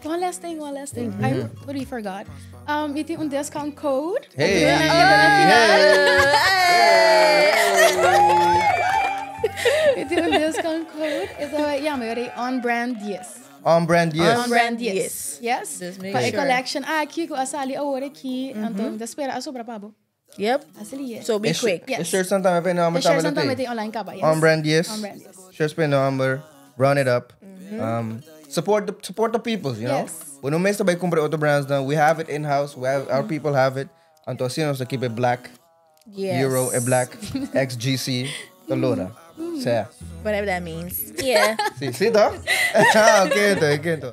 One last thing, one last thing. I totally forgot. Mi tin un discount code. Hey! Mi tin un discount code. E ta yama yori On Brand 10. On Brand 10. On Brand 10. Yes. Just make Pa e sure. collection aki ku a sali awor aki. Anto mi ta spera a sobra pa bo. Yep. Asili ye. So be quick. E shirts nan tambe pe nomber E shirts tambe nan tambe lo tin online kaba, yes. On Brand 10. On Brand 10. Shirts pe nomber. Run it up. Support the, support the people, you know. Yes. Bo no mester bai kumpra otro brands nan. We have it in house. We have, our people have it. Anto asina nos ta keep it black. Yes. Euro e black. XGC. Ta lora. Sea. Whatever that means. Yeah. Si, si toch? Ah, oké anto, oké anto.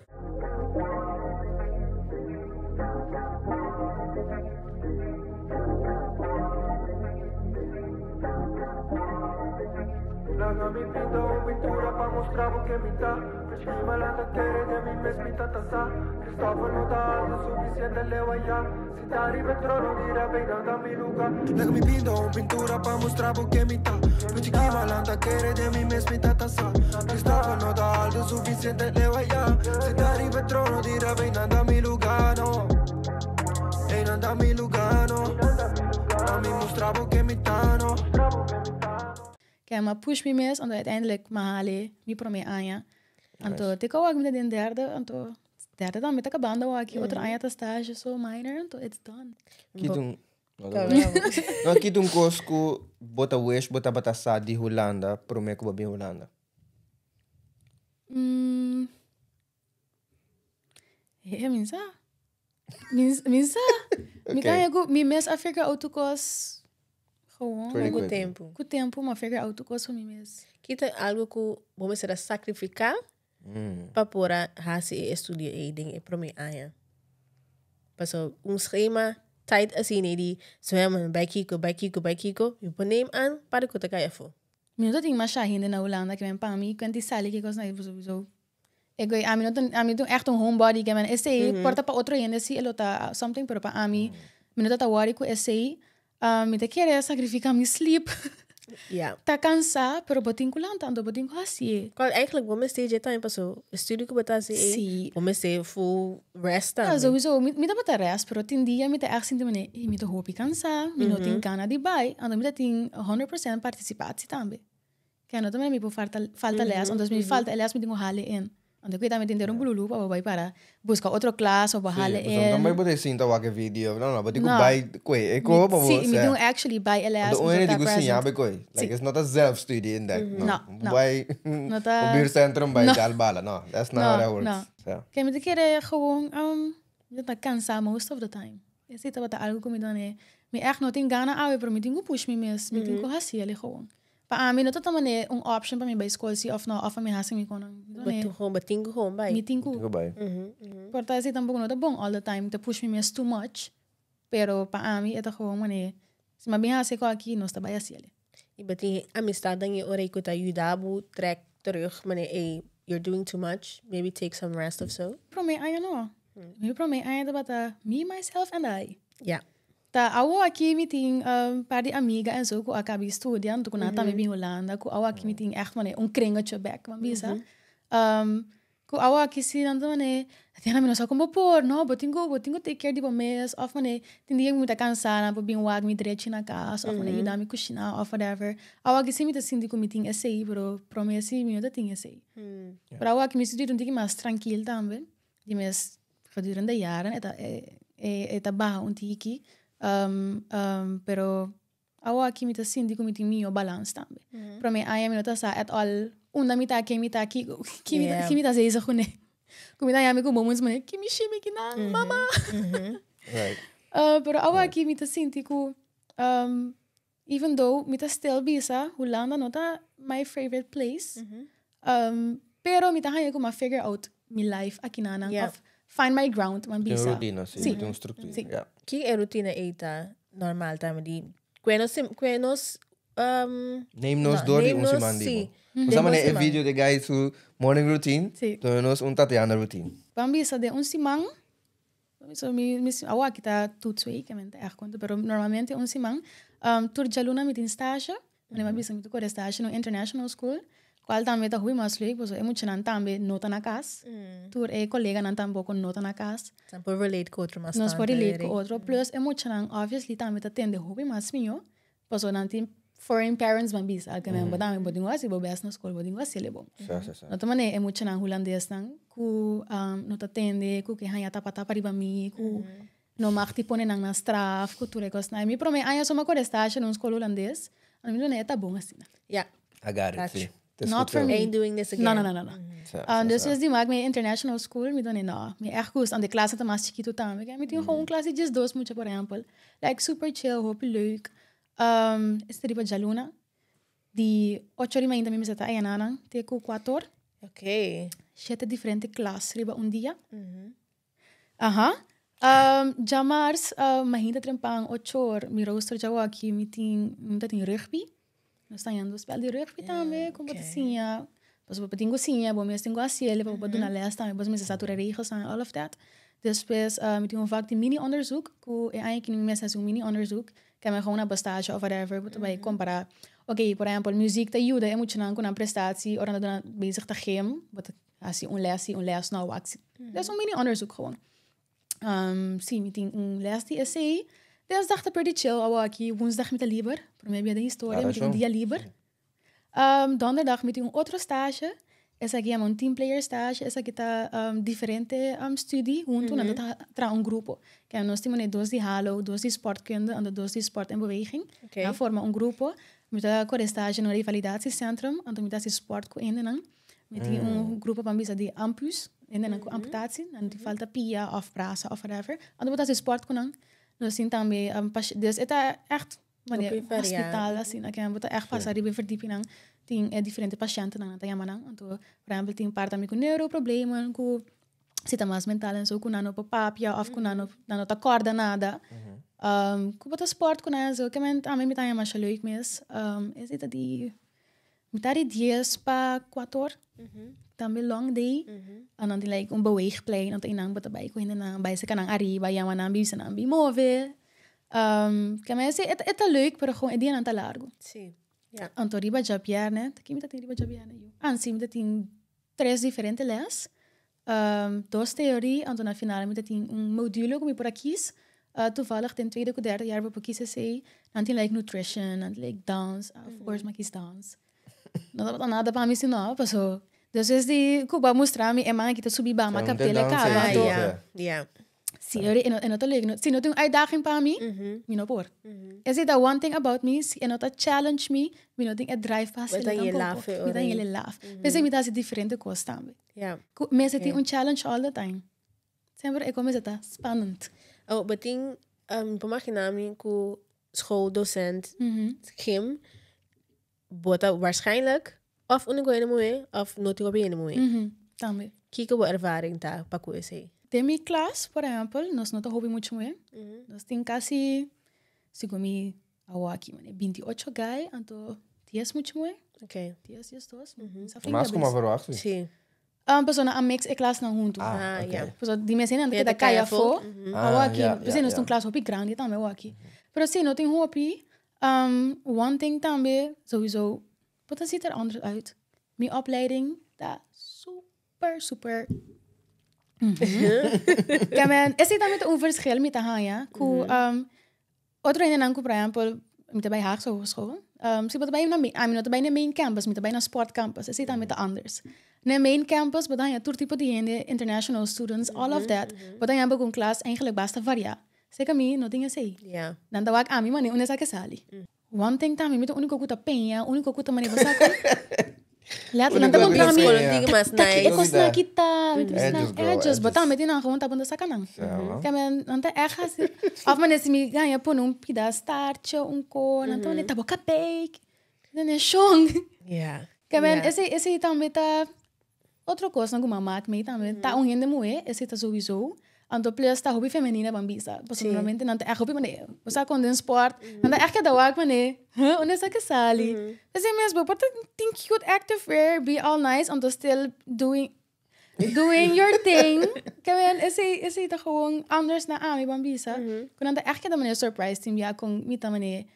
Laga mi pinta un pintura pa mustra bo ke mi ta. Prechi malanta kere den mi mes mi ta ta sa. Christopher no ta alto suficiente leu aya. Si ta riba e trono di rap einan ta mi luga. Laga mi pinta un pintura pa mustra bo ke mi ta. Prechi malanta kere den mi mes mi ta ta sa. Christopher no ta alto suficiente leu aya. Si ta riba e trono di rap einan ta mi luga no. Einan ta mi luga no. Pa mi mustra bo ke mi ta no. Ke m'a push mi mes, anto uiteindelijk m'a hale mi prome aña. Anto te kou aki mi ta den derde, anto derde tambe ta kabando aki, otro aña ta stage, so minor, anto it's done. Kita un, no, kita un kos ku bo ta wish bo tabata sa di Hulanda prome ku bo bin Hulanda? He, mi sa. Mi, mi sa. Mi Okay. ta haña ku mi mes a figure out tur kos gewoon. Pretty Ku quick. tempu. Ku tempu mi a figure out tur kos pa mi mes. Kita algo ku bo mester a sakrifiká pa por a hasi e estudio ei den e promé aña. Paso un schema tight asina ei di zwemmen, bai kiko, bai kiko, bai kiko, mi por neem aan para ku ta kai afó. Mi no ta tin masha hende na Hulanda ke men pa mi kuenti sali ke kosnan ei sowieso. E goei ami no ta ami ta echt un homebody ke men esei por ta pa otro hende si e lo ta something pero pa ami mi no ta ta worry ku esei. Mi ta kere sacrifica mi sleep. Ja. Ta cansa pero bo tin ku lanta anto bo tin ku hacié. Cual eigenlijk bo mester dje tambe paso e studio ku bo ta haci ei Si. bo mester full rest Ja tambe. sowieso mi mi tabata rest pero tin dia mi ta echt sinti manera ey mi ta hopi cansa mi no tin gana di bai anto mi ta tin 100% participatie tambe. Ke no ta manera mi por falta falta les, anto si mi falta e les mi tin ku hale in. Anto ku tambe tin ter un bululu pa bo bai para buska otro klas of bo hale Sí, pasobra no in. bai bo ta sinta wak e video, no, no, bo tin ku No. bai koe e ko pa bo, Sí, mi sea. tin ku actually bai e les, Anto mi un hende ta tin ku siña present. bo e koe. Like, it's not a zelfstudie in that. No. No, Bo no. bai No ta- bo buurtcentrum bai No. dal bala. No, that's not how No, that works. no. Sea. Ke mi ta kere gewoon, mi ta kansa most of the time. Esei tabata algu ku mi done. Mi ègt no tin gana awe, pero mi tin ku push mi mes. Mi tin ku hasi el gewoon. Pa ami no ta ta manera un option pa mi bai skol si òf no, òf pa mi hasi mi konan. Mi Bo done. tin gewoon, bo tin ku gewoon bai. Mi tin ku. Tin ku bai. Por ta esei tampoco no ta bon all the time, ta push mi mes too much. Pero pa ami e ta gewoon manera, si mi a bin hasi ko aki, nos ta bai hasi el. I bo tin amistadnan e ora ei ku ta yuda bo trek terug manera, ey, you're doing too much, maybe take some rest of so. Prome aña no. Mi prome aña tabata me, myself and I. Ja. Ta awo aki mi tin un par di amiga en zo ku a kabi studia, anto ku nan tambe bin Hulanda, ku awo aki mi tin echt manera un kringetje bek, man bisa. Ku awo aki si nan ta manera, Tatiana mi no sa kon bo por, no, bo tin ku, bo tin ku take care di bo mes, of manera tin dia ku mi ta kansa nan por bin wak mi drechi na kas, of manera yuda mi kushina of whatever. Awo aki si mi ta sinti ku mi tin esei, pero prome si mi no ta tin esei. Pero awo aki mi sinti un tiki mas trankil tambe. Di mes gedurende jaren e ta e ta baha un tiki, pero awo aki mi ta sinti ku mi tin mihó balans tambe. Promé aña mi no ta sa at all unda mi ta, ken mi ta, ki ki mi ki mi ta bezig kuné. Ku mi ta yami ku moments manera ki mi shimi kinan mama. Pero awo aki mi ta sinti ku even though mi ta still bisa Hulanda no ta my favorite place, pero mi ta haña ku mi a figure out mi life akinanan of find my ground, mi a Tin un bisa. rutina, si, tin un structuur, ja. Ki e rutina ei ta normal tambe di kue nos kue nos Neem nos door di un siman di bo. Bo sa manera e video di guy su morning routine, duna nos un Tatiana routine. Ban bisa den un siman So mi mi awor aki ta toetsweek, mi ta echt konta, pero normalmente un siman, tur djaluna mi tin stage, mi a bisa mi ta kore stage na un international school, Cual tambe ta hui mas leuk, pasobra e muchanan tambe no ta na cas. Tur e coleganan tampoco no ta na cas. Nan por relate cu otro mas Nos por tanto, relate cu eri. otro. Plus e muchanan obviously tambe ta tende hopi mas miyo, pasobra nan tin foreign parents ban bisa. Ke men bo tambe bo tin cu haci bo best na school, bo tin cu haciel e bon. Sa, sa, sa. No ta manera e muchanan Hulandesnan cu no ta tende, cu ke haña tapa tapa riba mi, cu no mag di pone nan na straf, cu tur e cosnan. Mi prome aña so mi a core stage na un school Hulandes, a mi duna e ta bon asina. Ja. I got it, Gotcha. sí. Te Not for escucho. me. Ain't doing this again. No, no, no, no, no. Sa, sa, Dus sa. is di maak mi international school, mi done no. Mi echt gusta, want de klas ta mas chiquito tambe. Mi tin gewoon een klas di 12 mucha, por ehempel. Like super chill, hopi leuk. Is riba djaluna. Di 8 or mainta mi mester ta ayananan te ku 4 or. Oké. Siete diferente klas riba un dia. Aha. Djamars, mainta trempan 8 or, mi rooster djawo aki, mi tin, mi ta tin rugby. Nos ta yendo spel di rugby tambe, ku bo ta siña. Pasobra bo tin ku siña, bo mes tin ku hasiel, pa bo por duna les tambe, bo mester sa tur e regels tambe, all of that. Despues mi tin un vak di mini onderzoek, ku e aña aki mi mester hasi un mini onderzoek, ke mi gewoon na stage of whatever, bo ta bai kompará. Oké, por ehèmpel, muziek ta yuda e muchanan ku nan prestatie ora nan ta bezig ta gym, bo ta hasi un les si, un les no, wak si. Dus un mini onderzoek gewoon. Sí, mi tin un les di esei. Dinsdag ta pretty chill awor aki. Woensdag mi ta liber. Promé bia den historia, mi tin un dia liber. Donderdag mi tin un otro stage. Esaki yama un team player stage. Esaki ta diferente studie huntu, nan ta traha un grupo. Kijk, nos tin manera dos di halo, dos di sportkunde, en dos di sport en beweging. Dan forma un grupo. Mi ta kore stage na un revalidatiecentrum, anto mi ta hasi sport ku hendenan. Mi tin un grupo pa bisa di ampus, hendenan ku amputatie, nan tin falta pia of brasa of whatever. Anto bo ta hasi sport ku nan. Nos tin tambe, dus e ta echt manera Hopi variado. hospital asina, ke bo ta echt pasa riba e verdiepingnan. Tin e diferente patiëntennan nan ta yama nan. Anto, por ehempel, tin par tambe ku neuroproblemen, ku si ta mas mental en zo, ku nan no por papia of ku nan no ta korda nada. Ku bo ta sport ku nan en zo, ke men tambe mi ta haña masha leuk mes. Esei ta di mitar di 10 pa 4 or. Tambe long day. En dan tin like un beweegplein, anto einan bo ta bai ku hendenan, bai seka nan ariba, yama nan, bisa nan bin move. Ke men esei, e ta leuk, pero gewoon e dianan ta largo. Anto riba djabièrnè, ta ki mi ta tin riba djabièrnè yu? Ah, si, mi ta tin tres diferente les. Dos teorie, anto na final mi ta tin un module ku mi por a kies. Toevallig den tweede ku derde jaar bo por kies esei. Nan tin like nutrition, nan tin like dans. Of course mi a kies dans. No tabata nada pa mi si no, paso despues di ku bo a mustra mi e man aki ta subi ba, mi a Sa, kapt'é un kaba, dans anto Ja. Si, e no ta leuk. Si no tin un uitdaging pa mi, mi no por. Esei ta one thing about me, si e no ta challenge mi, mi no tin e drive pa Bo haci'e ta je tampoco. laf, Mi ta ora. je laf. P'esei mi ta haci diferente cos tambe. Ku mester tin un challenge all the time. Semper e cos mester ta spannend. Oh, bo tin, por imagina mi ku schooldocent gym, bo ta waarschijnlijk of único hende muhé of no tin hopi hende muhé. Tambe. Kiko bo ervaring ta pa ku esei? Den mi klas, por ehempel, nos no ta hopi mucho muhé. Nos tin casi, segun mi awor aki, mane, 28 guy, anto 10 mucho muhé. 10, 10, 2. Sa flink Mas como bes. verwacht. Sí. Pasobra nan a mix e klasnan huntu. Ah, Ah, ok. ja. Pasobra di mes hende Ja, ta ta kaya kaya afó. afó. Awor Ah, aki, p'esei nos tin un klas hopi grandi tambe awor aki. Pero sí, no tin hopi. One thing tambe, sowieso, but dat ziet er anders uit. Mi opleiding, ta super, super. Ke men, esei tambe ta un verschil mi ta haña ku otro hendenan ku, por ehempel, mi ta bai Haagse Hogeschool. Si bo ta bai na main, ah, mi no ta bai na main campus, mi ta bai na sport campus. Esei tambe ta anders. Na main campus, bo ta haña tur tipo di hende, international students, all of that. Bo ta haña bo ku un klas eigenlijk basta variá. Seka mi no tin esei. Nan ta wak ami mane unda esaki sali. One thing tambe, mi ta úniko ku ta peña, úniko ku ta mane bo sa ku. Letterlijk, nan ta Úniko ku kontra ta mi. peña. Tin mas Ta ki e nice. kosnan aki ta, mi ta bisa nan, Edges, girl, edges, bo edges. tambe tin nan gewoon ta bunda saka nan. Ja, man. Ke men, nan ta echt hasi. Of mane si mi gaña pone un pida startje, un ko, nan ta mane ta bo kabei. Dan e shon. Ke men, esei tambe ta otro kosnan ku mama maak mee tambe. Ta un hende muhé, esei ta sowieso. Anto plus ta hopi femenina ban bisa. Pasobra normalmente nan ta echt hopi mane, bo sa kon den sport, nan ta echt keda wak mane, huh, unda esaki sali? Esei mes bo por ta tin cute active wear, be all nice, anto still doing your thing. Ke men, esei ta gewoon anders na ami ban bisa. Ku nan ta echt keda mane surprise tin bia kon mi ta mane.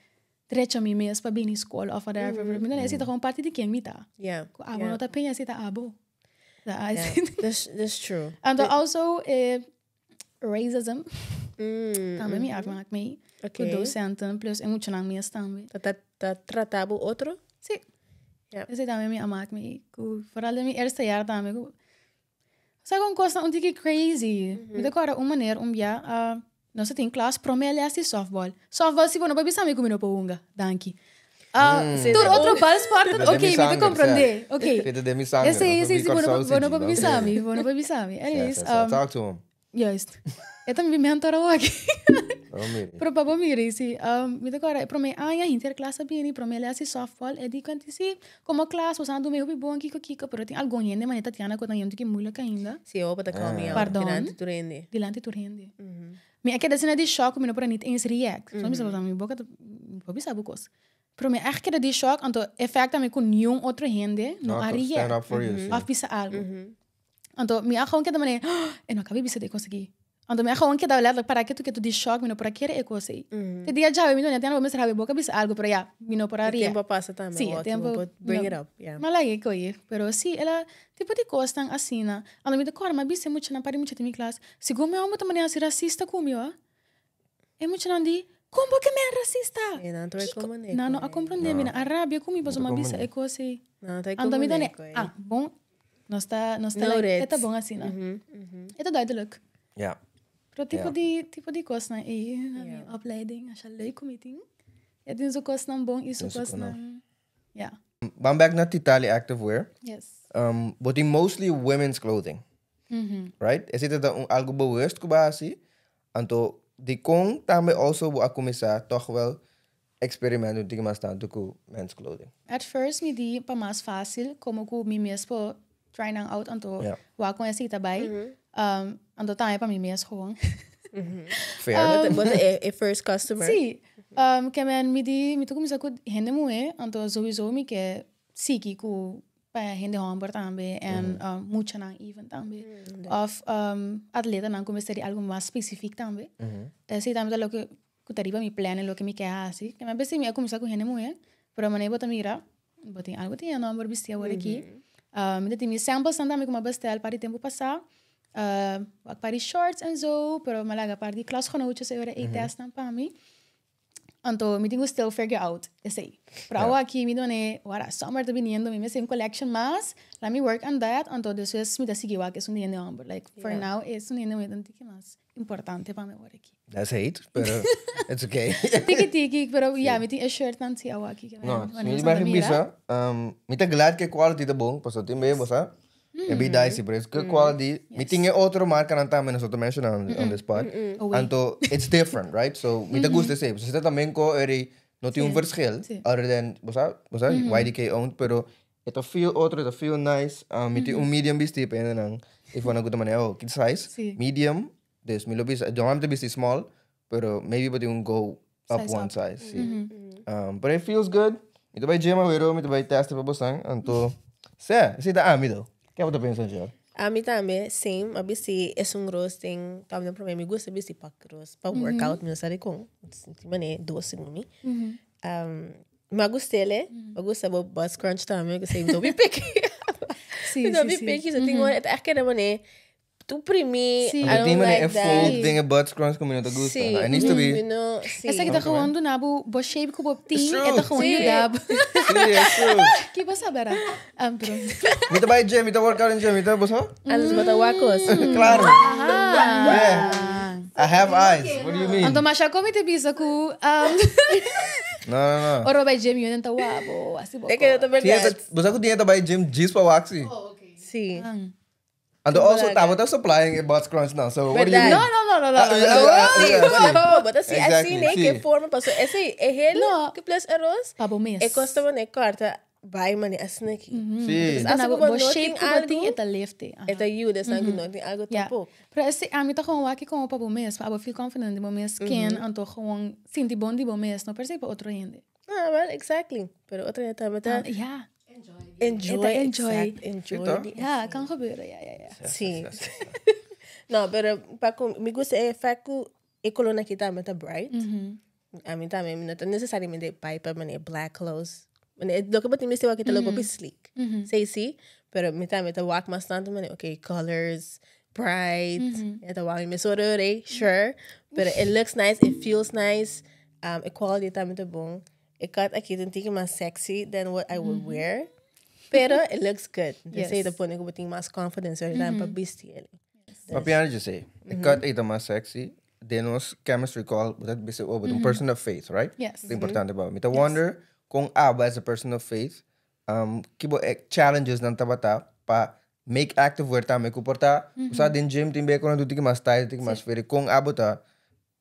Drecha mi mes pa bini skol of whatever. Mm. Mi ta gewoon parti di ken mi ta. Ku abo no ta peña si ta abo. Yeah. That's true. En dan also racism. Tambe mi a maak mee. Ku docenten plus e muchanan mes tambe. Ta trata bo otro? Si. Esei tambe mi a maak mee. Ku vooral den mi eerste jaar tambe. Ku Sa kon kosnan un tiki crazy. Mi ta kòrda un maner un bia nos ta tin klas promé les di softball. Softball si bo no por bisa mi ku mi no por hunga. Danki. Tur otro balsporten ok mi ta komprondé. Ok. Esei esei si bo no por bisa mi. Bo no por bisa mi. Anyways. Talk to him. Juist. E ta mi mentor awor aki. Pero pa bo mira si. Mi ta kòrda e promé aña hinter klas a bini promé les di softball e di kant si komo klas boso a duna hopi bon kiko kiko pero tin algun hende manera Tatiana ku ta un tiki moeilijk ainda. Si e ta call me out Pardon. dilanti tur hende. Dilanti tur hende. Mi a keda asina di shock ku mi no por a nit eens react. So mi bisa mi boka ta mi por bisa bo kos. Pero mi a echt keda di shock anto e fact tambe ku niun otro hende no a Stand react up for you. Si. of bisa algo. Anto mi a gewoon keda manera, e no kabi bisa di e kos aki. Anto mi a gewoon keda letterlijk para ketu ketu di shock, mi no por a kere e kos ei. Te dia djawe mi no neti bo mester habi boka bisa algo, pero ya, mi no por a E ria. tempo a pasa tambe, Sí, e awor tempo, bo por bring no. it up, ya. Mi a laga e koe, pero sí, el a tipo di kosnan asina. Anto mi ta kòrda, mi a bisa e muchanan, par di mucha den mi klas, segun mi homber ta manera hasi rasista ku mi, wak. E muchanan di, Kon bo ke men rasista? E nan ta bai Kiko? komprendé Nan no a koe. komprendé mi, nan a rabia ku mi pasobra mi a bisa e kos ei. Nan ta bai Anto mi ta komprendé ne, koe. ah, bon, nos ta, nos ta No like, e red. ta bon asina. E ta duidelijk. Ja. Pero tipo Ja. di, tipo di kosnan ei, na mi opleiding, asha leuk ku mi tin. E tin su kosnan bon i su Tin su kosnan. kosnan, ja. Ban back na Titali Activewear. Yes. Bo tin mostly women's clothing. Right? Esei ta un algo bewust ku bo a hasi. Anto dikon tambe also bo a kuminsá tòg wèl eksperimenta un tiki mas tantu ku men's clothing? At first mi di pa mas fásil komo ku mi mes por try nan out anto wak kon esei ta bai. Anto tambe pa mi mes gewoon. Fair. Bo ta e first customer. Sí. Ke men mi di mi ta kuminsá ku hende muhé anto souiso mi ke sigui ku pa hende homber tambe en muchanan even tambe. Of atletanan ku mester di algo mas specifiek tambe. Esei tambe ta loke ku ta riba mi plan en loke mi ke hasi. Ke mi a besi mi a kuminsá ku hende muhé, pero manera bo ta mira, bo tin algo tin hende homber bisti awor aki. Mi ta tin mi samplesnan tambe ku mi a bestel par di tempu pasá. Wak par di shorts en zo, pero mi a laga par di klasgenootjes e ora ei testnan pa mi. Anto mi tin ku still figure out esei. Pero awo aki mi done, wara, summer ta biniendo, mi mester un collection mas, laat mi work on that, anto despues mi ta sigui wak esun di hende homber. Like, for now esun di hende muher ta un tiki mas importante pa mi awor aki. That's hate, pero it's okay. Tiki tiki, pero ya, mi tin e shirtnan si awo aki. No, mi ta bisa, mi ta glad ku e quality ta bon, pasobra tin bes bo sa, E bi dicey, pero es good quality. Mi tin e otro marcanan tambe, nos no ta menciona on the spot. Anto, it's different, right? So, mi ta gusta esey. Pasobra si ta tambe ko eri no tin un verschil, other than, bo sa, bo sa, YDK owned, pero e ta feel otro, e ta feel nice. Mi tin un medium bisti pa hendenan, if bo nan gusta manera, oh, ki size? Medium, dus mi lo bisa, normalmente mi ta bisti small, pero maybe bo tin un go up Size one up. size, si. Pero it feels good. Mi ta bai gym awero, mi ta bai testa pa bosan, anto, sè, esei ta ami though. Ke bo ta pensa, Angel? Ami tambe, same. A bisti esun ros den tambe prome. Mi gusta bisti pak ros pa workout, mi no sa dikon. Tin manera dos segun mi. Mi a gust'el, mi a gusta bo butt scrunch tambe, ku mi no bi peki. Mi no bi peki, so tin ora e ta ègt keda manera Tu primi, Sí. I Porque don't tin manera like e that. fold den e butt scrunch ku mi no ta gusta. Sí, It needs to be. mi no, sí. Esaki ta gewoon duna bo bo shape ku bo tin, It's e true. ta gewoon Sí. yuda bo. Sí, it's true. Ki bo sa bera? Ah, perdon. Mi ta bai gym, mi ta workout in gym, mi ta bo sa? Anders bo ta wak kos. Claro. Ah. Yeah. I have eyes. What do you mean? Anto masha komi te bisa ku No, no, no. ora bo bai gym yun ta wak bo, asi bo. E ke ta Tin berdad. ta, bo sa ku tin ta bai gym djis pa wak si. Sí. Anto also tabata supplying e butt scrunch now, so what do you mean? No, no, no, no, no. Ah, no, yeah, no. yeah, Sí, yeah, bota sí. pa bota sí, Exactly, así, ne, sí. que forma paso. Ese e hel No. que plus arroz. Pa bo mes. E costa mane corta bai mane asina aki. Sí. Así Na como bo no shape tin ku bo tin algo, e ta lifte. Aha. E ta ayuda, sabe que no tin algo Ja. tampoco. Pero ese ami ta gewoon wak como pa bo mes, pa bo feel confident di bo mes skin, anto gewoon sinti bon di bo mes, no per se pa otro hende. Ah, well, exactly. Pero otro hende tambe ta Ja. enjoy, Eta enjoy. exact, enjoy. Sí, toch? die Ja, kan gebeuren. Ja, ja, ja. Sí. No, pero pa cu, mi gusta e fact cu e color aki tambe ta bright. Ami tambe, mi no ta necesariamente bai pa manera black clothes. Manera, loke bo tin bisti awor aki ta loke hopi sleek. Si, si. Pero mi tambe ta wak mas tanto manera, okay, colors, bright. Mi ta wak mi mes ora ora, sure. Pero it looks nice, it feels nice. E quality tambe ta bon. E cut aki ta un tiki mas sexy than what I would wear. Pero it looks good. Yes. Esei ta pone ku bo tin mas confidence ora tambe pa bisti ele. Papi Andy just say, e cut ei ta mas sexy. Den nos chemistry call, bo ta bisa, oh, bo ta un person of faith, right? Yes. Ta importante pa bo. Mi ta wonder kon abo as a person of faith, ki bo e challenges nan tabata pa make activewear tambe ku por ta, bo sa den gym tin beko nan tur tiki mas tight, tiki mas feri, kon abo ta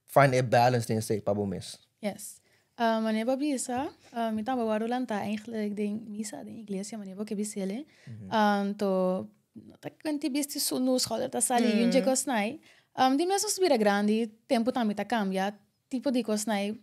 find e balance den esei pa bo mes? Yes. Manera bo a bisa, mi tambe wòrdu lantá eigenlijk den misa, den iglesia, manera bo ke bis'el. Anto, no ta kenti bisti sunu, schouder ta sali, yun dje kosnan. Di mes nos bira grandi, tempu tambe ta kambia, tipo di kosnan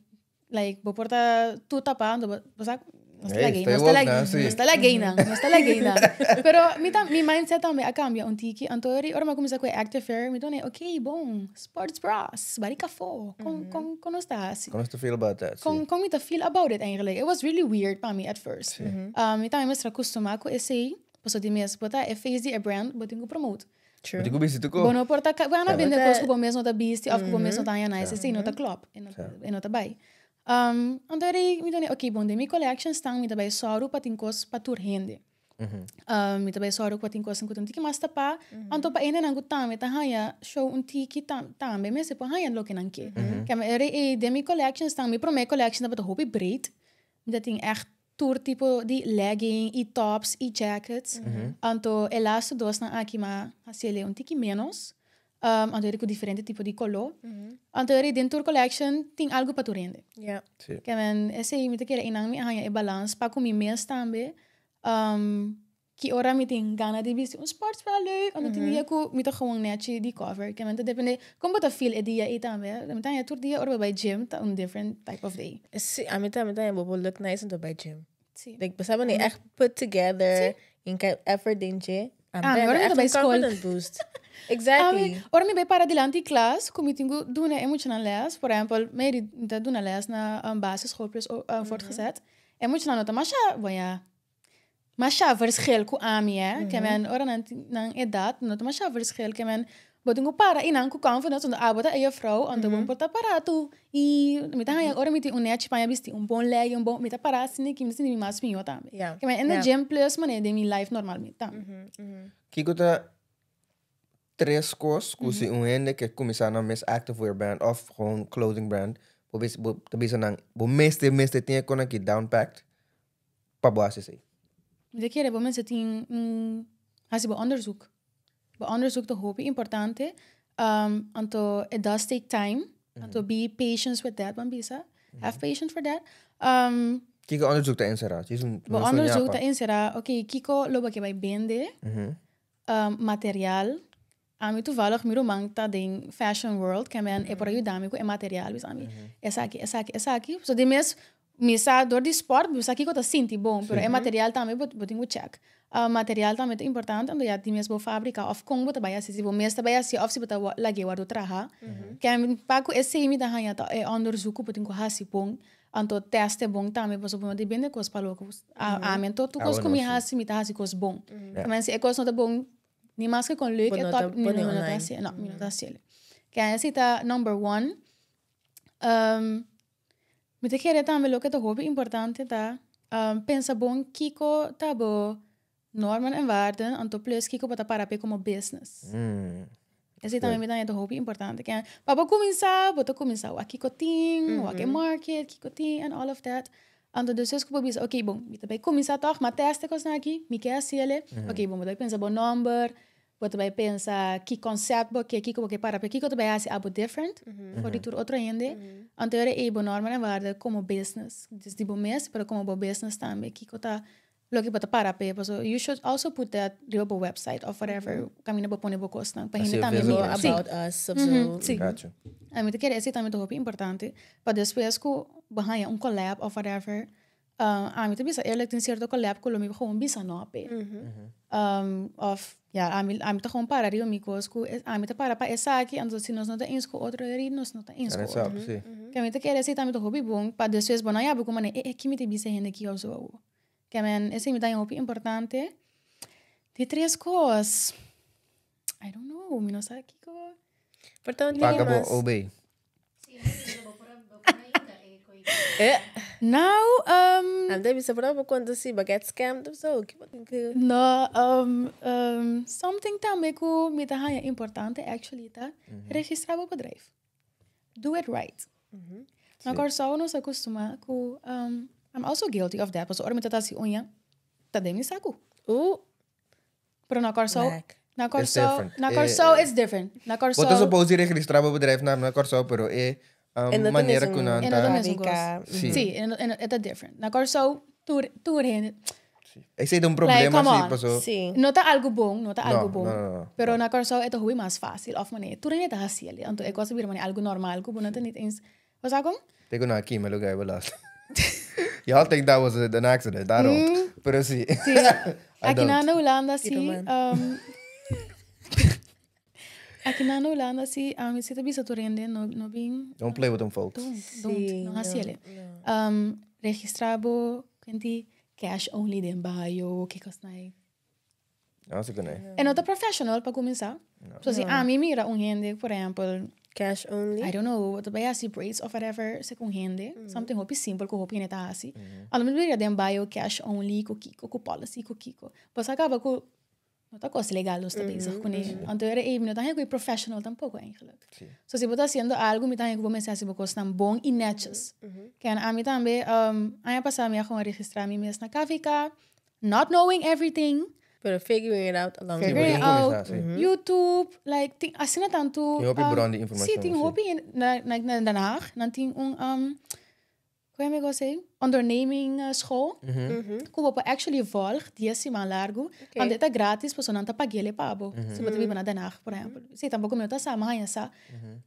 Like, bo por ta tur tapá, anto bo, bo sa, nos ta Hey, lag'ei, stay nos ta woke lag'ei, now, sí. nos ta lag'ei nan, nos ta lag'ei nan. Pero mi ta, mi mindset tambe a cambia un tiki, anto ori, ora mi a cuminsa cu e active wear, mi ta pone, ok, bon, sports bras, barica afó, con, con, con nos ta haci? Con nos ta feel about that, sí. Con, con mi ta feel about it eigenlijk? It was really weird pa mi at first. Sí. Mi tambe mester a custuma cu esey, pasobra di mes bo ta e face di e brand, bo tin cu promote. True. Bo tin ku bisti tu Bo ko. no por ta ka, bo a Bo bende ta kos ku bo mes no ta bisti òf ku bo mes no ta haña nice, esei no ta klòp, e no e no ta bai. Anto eri mi ta di ok bon den mi collection stan mi ta bai sòru pa tin kos pa tur hende. Mi ta bai sòru pa tin kosnan ku ta un tiki mas tapá, anto pa hendenan ku tambe ta haña show un tiki tambe mester por haña loke nan ke. Keme eri ei den mi collection stan mi promé collection tabata hopi breed, mi ta tin ègt tur tipo di legging y tops y jackets. Anto e laatste dosnan aki m'a haci el'e un tiki menos. Anto eri cu diferente tipo di color. Anto eri den tur collection tin algo pa tur hende. Sí. Ke men esey mi ta kere eynan mi a haña e balans pa cu mi mes tambe. Ki ora mi tin gana di bisti un sports bra leuk, anto tin dia ku mi ta gewoon nechi di cover. Ke men ta depende kon bo ta feel e dia ei tambe. Mi ta haña tur dia ora bo bai gym ta un different type of day. Sí, ami tambe ta haña bo por look nice anto bai gym. Sí. Like bo sa wanneer echt put together, en kai effort den dje. Ami Ah, ta ora mi echt ta bai un skol. confidence boost. Exactly. Ami, ora mi bai para dilanti klas ku mi tin ku duna e muchanan les, por ehempel, Mary mi ta duna les na basisschool plus voortgezet. E muchanan no ta masha, bon ya, Masha verschil ku ami eh, ke men ora nan tin nan edat no ta masha verschil ke men bo tin ku para i nan ku confidence anto abo ta e juffrouw anto bo por ta para tu i mi ta haña ora mi tin un nechi paña bisti un bon legging un bon mi ta para asina ki mi ta sinti mi mas mihó tambe ke men in de gym plus manera den mi life normal mi tambe. Kiko ta tres kos ku si un hende ke kuminsá nan mes activewear brand òf gewoon clothing brand bo bisa bo ta bisa nan bo mester mester tin e kon aki down packed pa bo hasi esei? Mi ta kere bo mester tin un hasi bo onderzoek. Bo onderzoek ta hopi importante. Anto it does take time. Anto be patience with that, ban bisa. Have patience for that. Kiko onderzoek ta enserá? Djis un Bo nos onderzoek ta ñapa. enserá, oké, kiko lo bo ke bai bende? Material. Ami toevallig mi ruman ta den fashion world, ke men e por a yuda mi ku e material, bisa mi esaki, esaki, esaki. So di mes mi sa dor di sport mi sa kiko ta sinti bon, pero e material tambe bo bo tin ku check. Material tambe ta importante, anto ya di mes bo fabrika of kon bo ta bai hasi, si bo mes ta bai hasi of si bo ta lag'é wòrdu traha. Ke pa ku esei mi ta haña ta e onderzoek ku bo tin ku hasi bon, anto test e bon tambe pasobra bo no ta bende kos pa loko. Ami anto tur kos ku mi hasi mi ta hasi kos bon. Ke men si e kos no ta bon Ni maske kon leuk Bo e no ta top, mi pone no ta online. hasié. No, mi no ta hasié. Ke esei ta number one. Mi ta kere tambe loke ta hopi importante ta pensa bon kiko ta bo normen en waarden, anto plus kiko bo ta para p'e komo business. Esei tambe mi ta haña ta hopi importante. Ke pa bo kuminsá, bo ta kuminsá wak kiko tin, wak e market, kiko tin and all of that. Anto despues ku bo bisa, ok bon, mi ta bai kuminsá tòg, m'a tèst e kosnan aki, mi ke hasi el'e. Ok bon, bo ta bai pensa bo nòmber, bo ta bai pensa ki konsèpt bo ke, kiko bo ke para, kiko ta bai hasi abo different for di tur otro hende. Anto ora ei bo nòrmen en waarde komo business, dus di bo mes, pero komo bo business tambe, kiko ta loke bo ta para p'e. Pasobra you should also put that riba bo website of whatever kaminda bo pone bo kosnan pa hende Así tambe visible. mira. Sí. About us of zo. Sí. Gotcha. Mi ta kere esei tambe ta hopi importante pa despues ku bo haña un collab of whatever, ami ta bisa eerlijk tin cierto collab ku lo mi gewoon bisa no p'e. Of ya ami ami ta gewoon para riba mi kos ku ami ta para pa esaki anto si nos no ta eens ku otro eri nos no ta eens ku otro. Sí. Ke mi ta kere esei tambe ta hopi bon pa despues bo no yabri ku manera e e ki mi ta bisa hende ki òf so awo. Ke men esei mi ta haña hopi importante. Di tres kos, I don't know, mi no sa kiko. Por tanto, Paga bo mas. OB. Nou, Ante bisa por bo konta si bo get scammed of so. Ki bo tin ku. No, something tambe ku mi ta haña importante actually ta registrá bo bedrijf. Do it right. Na Kòrsou nos a kustumá ku, I'm also guilty of that, pasobra ora mi ta hasi uña, ta den mi saku. Pero na Kòrsou, Whack. na It's Kòrsou, different. na Kòrsou it's different. Na Bo ta Kòrsou, suppose di registrá bo bedrijf na Kòrsou, pero e E no ta manera mesun- ku nan E no ta ta. mesun kos. KVK. Sí. Sí, e ta different. Na Kòrsou, tur hende, Esei ta un Like, problema come sí, on. paso. Sí. No ta algu bon, no ta algu No, bon. no, no, no. Pero na Kòrsou e ta hopi mas fásil, òf manera, tur hende ta hasi el. Anto e kos a bira manera algu normal ku bo no ta nit eens, bo sa kon? Te ku nan a kima e lugá e belasting. Y'all think that was an accident, I don't. Pero sí. Sí. I Aki na don't. na Hulanda sí, Tiro man. aki na na Hulanda sí, mi sí ta bisa tur hende no no bin Don't play with them folks. don't, don't, Sí, no hasi no, el. Registrá bo kenti cash only den bio, ki kos nai. No, así ku nee. E no ta professional pa kuminsá. So si ami mira un hende, por ehèmpel, Cash only. I don't know, bo ta bai hasi braids of whatever, se ku un hende, something hopi simpel ku hopi hende ta hasi. Ando mi mira den bio cash only ku kiko, ku policy ku kiko. Bo sa kaba ku no ta kos legal nos ta bezig kuné. Anto era ei, mi no ta haña ku e professional tampoko eigenlijk. So si bo ta hasiendo algu, mi ta haña ku bo mester hasi bo kosnan bon i netjes. Ken ami tambe, aña pasá mi a gewoon registrá mi mes na KVK, not knowing everything. Pero figuring it out along the Figuring way. it out. Kumisa, sí. YouTube, like, tin asina tantu. Tin hopi bron di informashon, Sí, tin sí. hopi in, na, na, na Den Haag. Nan tin un, hoe heet ik dat? Onderneming school. Ku bo por actually volg, 10 siman largu. Want dit ta gratis, pasobra nan ta pag'é pa bo. Si bo ta biba na Den Haag, por ehèmpel. Sí, tampoko mi no ta sa, mi haña sa.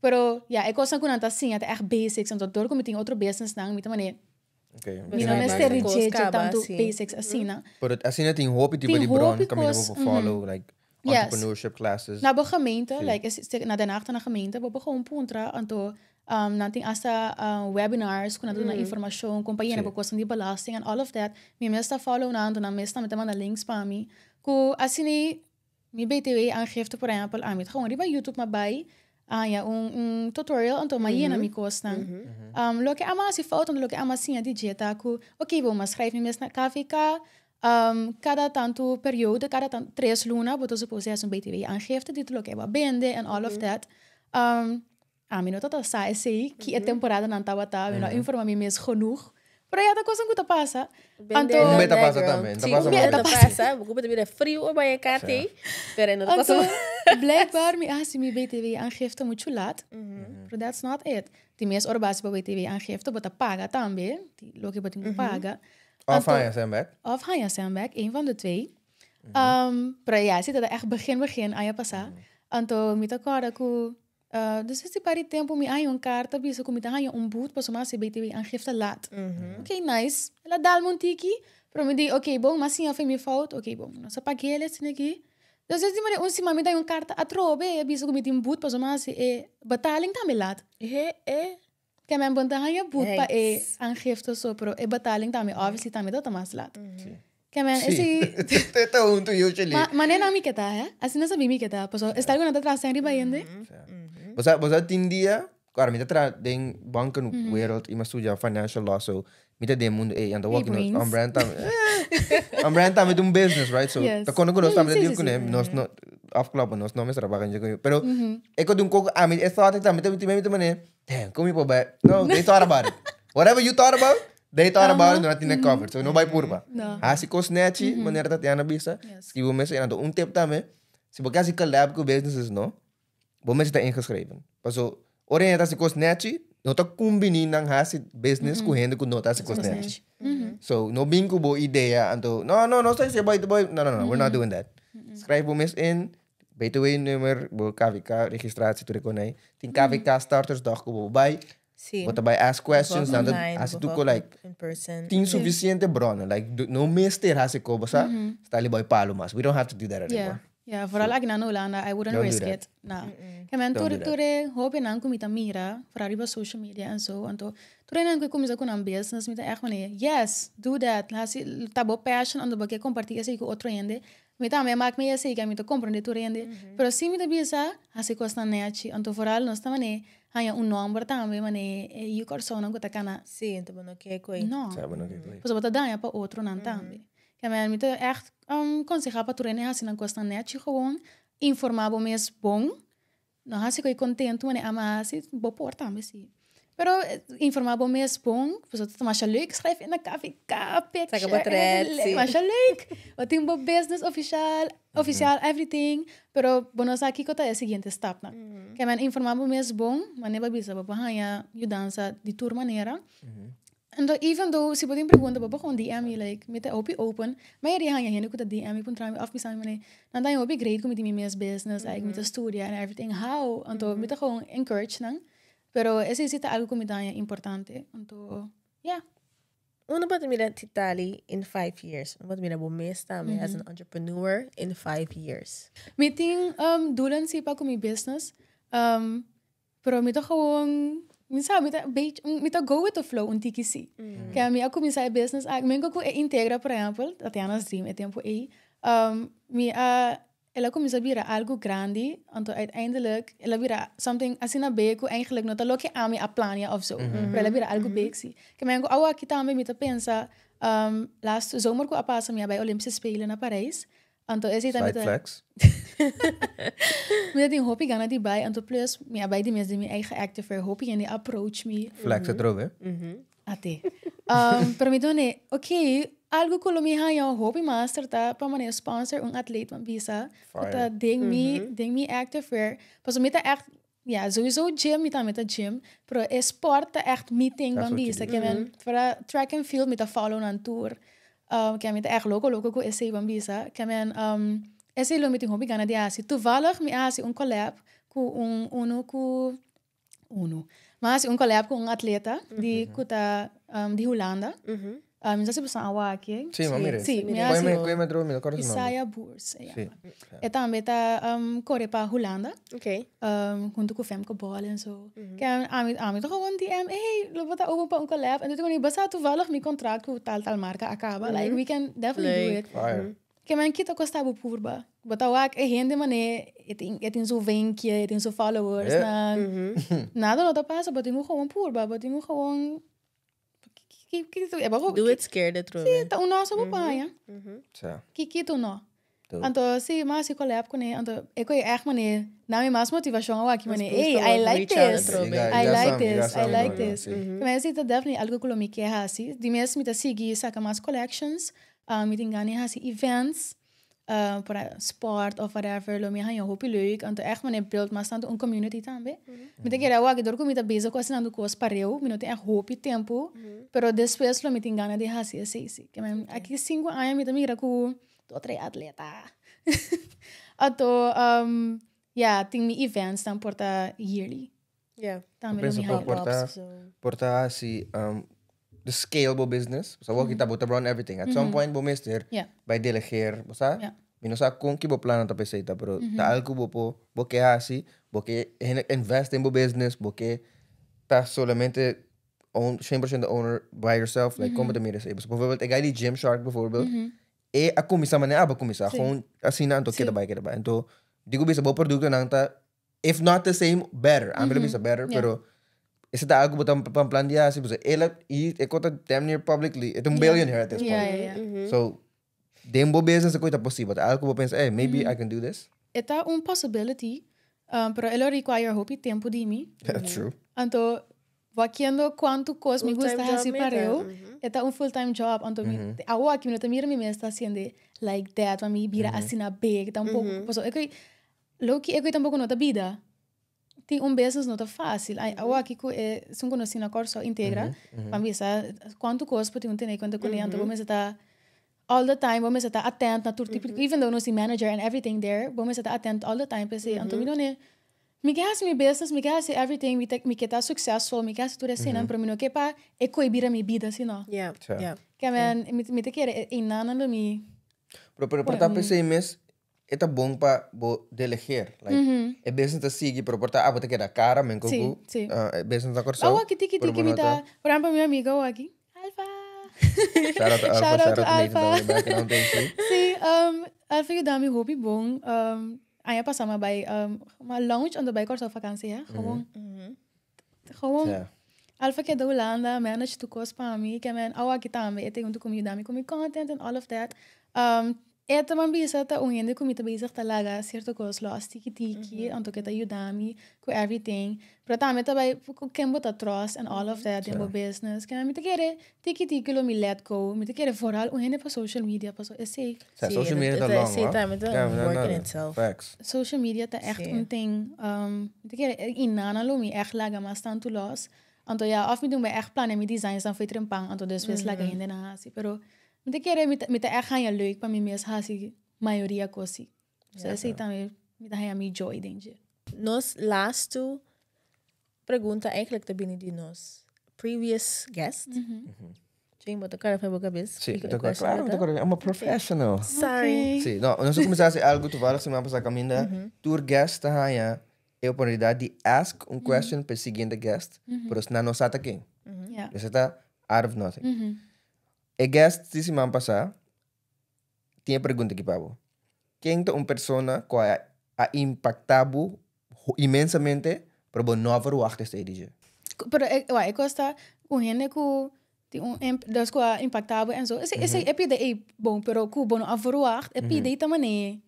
Pero, ja, e kosnan ku nan ta siña ta ègt basics. Anto dor ku mi tin otro businessnan, mi ta manera, Okay. Mi no Behind mester the scenes. dje Kaba, tantu sí. basics asina. Pero asina tin hopi tipo Tin di bron hopi kaminda kos, bo por follow, like Yes. entrepreneurship classes. Na bo gemeente, Sí. like, na Den Haag ta na gemeente, bo por gewoon puntra, anto nan tin hasta webinars ku nan ta duna informashon, kompania Sí. bo kosnan di belasting and all of that. Mi mes ta follow nan, anto nan mes tambe ta manda links pa mi. Ku asina mi BTW aangifte, por ehèmpel, ami ta gewoon riba YouTube m'a bai, haña un tutorial, anto m'a yena mi kosnan. Loke a hasi fout, anto loke a siña di dje ta ku, oké, bo m'a schrijf mi mes na KVK, kada tantu periode, kada tantu, 3 luna, bo ta supose hasi un BTW aangifte, di loke bo a bende and all of that. Ami no tabata sa esei, ki e temporada nan tabata, mi no a informa mi mes genoeg. Pero ya ta kosnan ku ta pasa. Bende Anto Un beta that pasa girl. tambe, ta Sí, pasa un hopi. beta pasa. Bo ta bira frio ora bai e kate, pero no ta Anto, pasa. blijkbaar mi a hasi mi BTW aangifte muchu laat. Pero that's not it. Di mes ora bo a hasi bo BTW aangifte, bo ta paga tambe, di loke bo tin ku paga. Of Anto haña sèn bèk. Of haña sèn bèk, een van de twee. Pero ja, si ta echt begin begin aña pasá. Anto mi ta kòrda ku dus es di par di tempu mi a haña un karta bisa ku mi ta haña un boet pasobra mi a hasi BTW aangifte laat. Ok, nice. El a dal mi un tiki, pero mi di, ok, bon, mi a siña fu mi fout, ok, bon, nos a pag'é el esaki aki. Dus es di manera un siman mi ta haña un karta atrobe, e bisa ku mi tin boet pasobra mi a hasi e betaling tambe laat. E, e. Ke men bon ta haña boet pa e Yikes. aangifte so, pero e betaling tambe, obviously, tambe ta mas laat. Ke men, Sí. esi Te ta huntu usually. Ma, manera mi ke ta, hè? Asina sabi mi ke ta. Paso, esta algo nan ta traha riba hende. Bo sa tin dia, claro, mi ta traha den bankenwereld, i mi a studia financial law, so mi ta den mundu ei, anto Hey, wak nos brains. on brand tambe. On brand tambe ta un business, right? So, ta kono ku nos tambe ta deal kuné, nos no afklappen, nos no mester a baga ku pero e ko dun koko, ami e thought tambe, mi ta manera, damn, kon mi por bai? No, they thought about it. Whatever you thought about, they thought about it, no a tin covered. So no bai purba. No. Hasi kos nechi, manera Tatiana bisa, skibi bo mes, anto un tip tambe, si bo ke hasi collab ku businesses, no, bo mester ta ingeschreven. Paso, ora hende ta hasi kos nechi, no ta kumbini nan hasi business ku hende ku no ta hasi kos nechi. So, no bin ku bo idea, anto, no, no, nos ta hasi boy, boy, no, no, no, we're not doing that. Schrijf bo mes in, BTW-nummer, bo KVK, registratie, tur e konai. Tin KVK startersdag ku bo bai. Sí. Bo ta bai ask questions, nan ta Online, hasi bijvoorbeeld tur like, in person. tin suficiente bronnen. Like, no mester hasi ko, basta, sta li boy palo mas. We don't have to do that anymore. Ja, vooral aki na Hulanda, I wouldn't Don't do risk that. it. No. Ke men Don't tur do that. tur e hobennan ku mi ta mira, vooral riba social media en zo. Anto tur nan ku kuminsá ku nan business, mi ta echt manera, yes, do that. Hasi ta bo passion, anto bo ke kompartí esei ku otro hende. Mi tambe mak mi esei, mi ta komprondé tur hende. Pero si mi ta bisa, hasi kosnan nechi. Anto vooral nos ta manera haña un nòmber tambe, manera e yu Kòrsounan ku ta kana. Sí, anto bo no ke koe. No. Sa bo no ke koe. Pasobra bo ta daña pa otronan tambe. Ke men mi ta echt konsehá pa tur hende hasi nan kosnan nechi gewoon. Informá bo mes bon. No hasi koe kontentu manera ama hasi, bo por tambe si. Pero informá bo mes bon, pasobra ta masha leuk schrijf in de KVK, picture. Saka portret, si. Masha leuk. Bo tin bo business official, official everything, pero bo no sa kiko ta e siguiente stapnan. Ke men informá bo mes bon, manera bo a bisa bo por haña yudansa di tur manera. Anto even though si bo tin pregunta bo por gewoon DM mi like mi ta hopi open. Mayoria haña hende ku ta DM mi puntra mi of bisa mi manera nan ta haña hopi great ku mi tin mi mes business like mi ta studia and everything how? Anto mi ta gewoon encourage nan. Pero esei si ta algo ku mi ta haña importante. Anto ya. Unda bo ta mira Titali in 5 years? Unda bo ta mira bo mes tambe as an entrepreneur in 5 years? Mi tin doelen si pa ku mi business. Pero mi ta gewoon, mi sa, mi ta beetje, mi ta go with the flow un tiki si. Ke mi a kuminsá e business, mi ku e Integra, por ehèmpel, Tatiana's Dream, e tempu ei, mi a, el a kuminsá bira algu grandi, anto uiteindelijk, el a bira something asina big ku eigenlijk no ta loke ami a plania of zo. Pero el a bira algu big si. Ke men ku awor aki tambe mi ta pensa, last zomer ku a pasa mi a bai Olympische Spelen na Parijs. Anto esei tambe Slight ta flex. Mi ta tin hopi gana di bai, anto plus mi a bai di mes di mi eigen activewear, hopi hende approach mi. Flex atrobe. Ate. Pero mi done, ok, algo ku lo mi haña hopi master ta pa manera sponsor un atleet man bisa ku ta Fire. den mi activewear. Pasobra mi ta echt, ja, sowieso gym, mi tambe ta gym, pero e sport ta echt mi thing That's man what you bisa. do. Ke men, vooral track and field mi ta follow nan tur. Ke mi ta echt loko loko ku esei man bisa. Ke men, esei lo mi tin hopi gana di hasi. Toevallig mi a hasi un collab ku un uno ku uno. Mi a hasi un collab ku un atleta di ku ta di Hulanda. Mi no sa si bo sa awa aki. Sí, ma mire. Sí, mi a hasi. Koe me atrobe, mi no acorda su nombre. Isaiah Boers, ja. Sí. E tambe ta kore pa Hulanda. Hunto ku Femke Bol en zo. Ke ami ta gewoon DM, hey, lo bo ta open pa un collab? En toen ik basta toevallig mi contract ku tal tal marka a kaba. Like, we can definitely do Leuk. it. Fire. Ke men kita kosta bo purba. Bo ta wak e hende mane, e tin su vinkje, e tin su followers. Na, nada no ta pasa, bo tin gewoon purba, bo tin gewoon Do it scared atrobe. Ta un noso bo paña. Sa. Kikito no. Dope. Anto, si, m'a hasi collab kuné. Anto, ik weet echt manera, na mi mas motivashon aki manera, boost hey, I gewoon like reach out this. atrobe. I You got like some, you got this, I some like going on, this. sí. Maar esei ta definitely algo ku lo mi ke hasi. Di mes mi ta sigui saka mas collections. Mi tin gana hasi events. Para sport of whatever. Lo mi haña hopi leuk. Anto echt manera build mas tantu un community tambe. Mi ta kere wak dor ku mi ta bezig ku haciendo kos pareu. Mi no tin echt hopi tempu. Pero despues lo mi tin gana di hasi esei si. Ke men aki 5 aña mi ta mira ku otro atleta. Anto ja, tin mi events dan por ta yearly. Tambe lo Penso mi por haña. Pop-ups, so. Por ta hasi the scale bo business. So mm -hmm. bo ta run everything. At some point bo mester bai delegeer, bo sa? Mi no sa kon ki bo plan ta peseta, pero ta algo bo po bo ke hasi, bo ke invest in bo business, bo ke ta solamente own 100% the owner by yourself, like kon bo ta mira esei? Bijvoorbeeld, ik ga die Gymshark bijvoorbeeld. E a kuminsá manera abo a kuminsá, gewoon asina anto keda bai keda bai. Anto digo bisa bo produktonan ta if not the same, better. Ami lo bisa better, pero esei ta algo bo ta pa plan di hasi, pues el a i e kos ta damn near publicly, e ta un billionaire at this point. So den bo business e kos ta posibel. Ta algo bo pensa, "Hey, maybe I can do this." E ta un possibility, pero e lo require hopi tempu di mi. That's true. Anto, wakiendo kuantu kos mi gusta Full-time job hasi mi ta, pareu, e ta un full-time job. Anto, mi, awor aki mi no ta mira mi mes ta hasiendo like that, pa mi bira asina big, tampoko. Paso, ik low-key, ik tampoko no ta bida. Tin un business no ta fásil. Ai, awor aki ku e esun konosí na Kòrsou Integra, pa bisa kuantu kos bo tin ku tene kuenta kuné, anto bo mester ta all the time, bo mester ta attent na tur tipo, even though nos tin manager and everything there, bo mester ta attent all the time p'esei. Anto mi done, mi ke hasi mi business, mi ke hasi everything, mi ke ta successful, mi ke hasi tur eseinan, pero mi no ke pa e koi bira mi bida asina. Ke men, mi ta kere einan lo mi Pero ta p'esei mes. E ta bon pa bo delegeer. Like, e business ta sigui, pero por ta abo ta keda cara men ku Sí, sí. e business na Kòrsou. Awo aki tiki pero tiki bo mi no ta, ta- por ehempel mi amiga awo aki, Alfa. Shout out to Alfa, Shout out shout to out to Nathan Alfa. tambe, background thing, sí. Sí, Alfa yuda mi hopi bon. Aña pasá mi a bai mi a lounge anto bai Kòrsou vakantie, hè. Gewoon, gewoon. Ja. Alfa keda Hulanda, manage tur kos pa mi, ke men awo aki tambe e ta huntu ku mi yuda mi ku mi content and all of that. E ta ban bisa ta un hende ku mi ta bezig ta laga sierto kos los tiki tiki, anto ke ta yuda mi ku everything. Pero tambe ta bai ku ken bo ta trust and all of that den bo business. Ke mi ta kere tiki tiki lo mi let go. Mi ta kere vooral un hende pa social media paso esei. Sa, Sí, social media ta het- long, sí, hoor. tambe ta Ja, un no, work no, in no. itself. Facts. Social media ta echt Sí. un ding. Mi ta kere i nana lo mi echt laga mas tantu los. Anto ja, of mi doen bij echt plannen mi designs dan voor trempan, anto despues laga hende nan hasi. Pero mi ta kere mi ta echt haña leuk pa mi mes hasi mayoria kosi. So esei tambe mi ta haña mi joy den dje. Nos laatste pregunta eigenlijk te binnen die nos previous guest. Jane, bo ta kòrda for bo kabes? Sí, Kiko e ta question claro, ta? ta I'm a professional. Sorry. Ok. Sí, no, nos a kuminsá hasi algu toevallig siman pasá kaminda tur guest ta haña e oportunidat di ask un question pa e siguiente guest, pero esnan no sa ta ken. Esei ta out of nothing. E guest di siman pasá tin e pregunta aki pa bo. Ken ta un persona ku a a impaktá bo inmensamente pero bo no a verwagt esei di dje? Pero e wak e kos ta un hende ku tin un dus ku a impaktá bo enzo esei esei e pida ei bon pero ku bo no a verwagt e pida ei ta manera.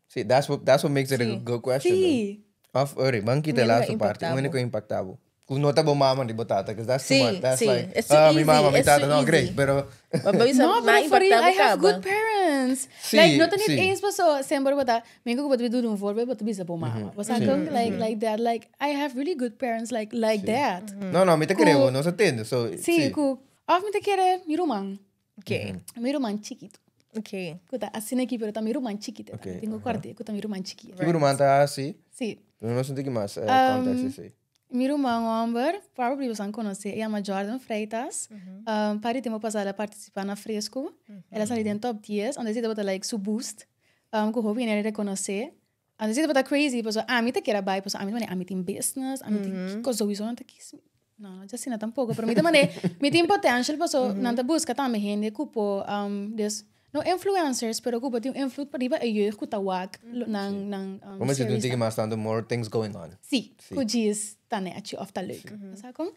Sí, that's what that's what makes it a Sí. good question though. Sí. Of ori, ban kita Un hende ku a laatste parte. impaktá Un hende bo. ku a impaktá bo. Ku no ta bo mama ni bo tata, because that's too Sí, much. That's sí. like, It's too ah, mi easy, mama, mi it's tata, too no, easy. great, pero Maar bo bisa, No, ma pero for real, impaktá bo I have kaba. good parents. Sí, Like, no ta niet sí. eens paso semper bo ta, mi ku bo ta duna un voorbeeld, bo ta bisa bo mama. Bo sa kon, like, like that, like, I have really good parents, like, like that. No, no, mi ta Ku, kere bo, nos a tende, so, sí, sí. ku, of mi ta kere mi ruman. Oké. Mi ruman chikitu. Oké. Ku ta asina aki, pero ta mi ruman chikitu. Oké, Tin ku kòrda ku ta mi ruman chikitu. Ki bo ruman ta hasi? Sí. Duna nos un tiki mas context esei. Mi ruman hòmber, probably boso a konosé, e yama Jordan Freitas. Par di tempu pasá el a partisipá na Fresco. El a sali den top dies, anto esei tabata like su boost, ku hopi hende a rekonosé. Anto esei tabata crazy, pasobra ami ta kier a bai, pasobra ami ta manera ami tin business, ami tin kiko, souiso nan ta kis mi. No, no dje asina tampoco, pero mi ta manera mi tin potential pasobra nan ta buska tambe hende ku por, dus no influencers, pero ku por tin un invloed pa riba e jeugd ku ta wak nan nan Como si series tin nan. mas tanto more things going on. Sí, Sí. ku djis ta nechi of ta leuk. Sa kon?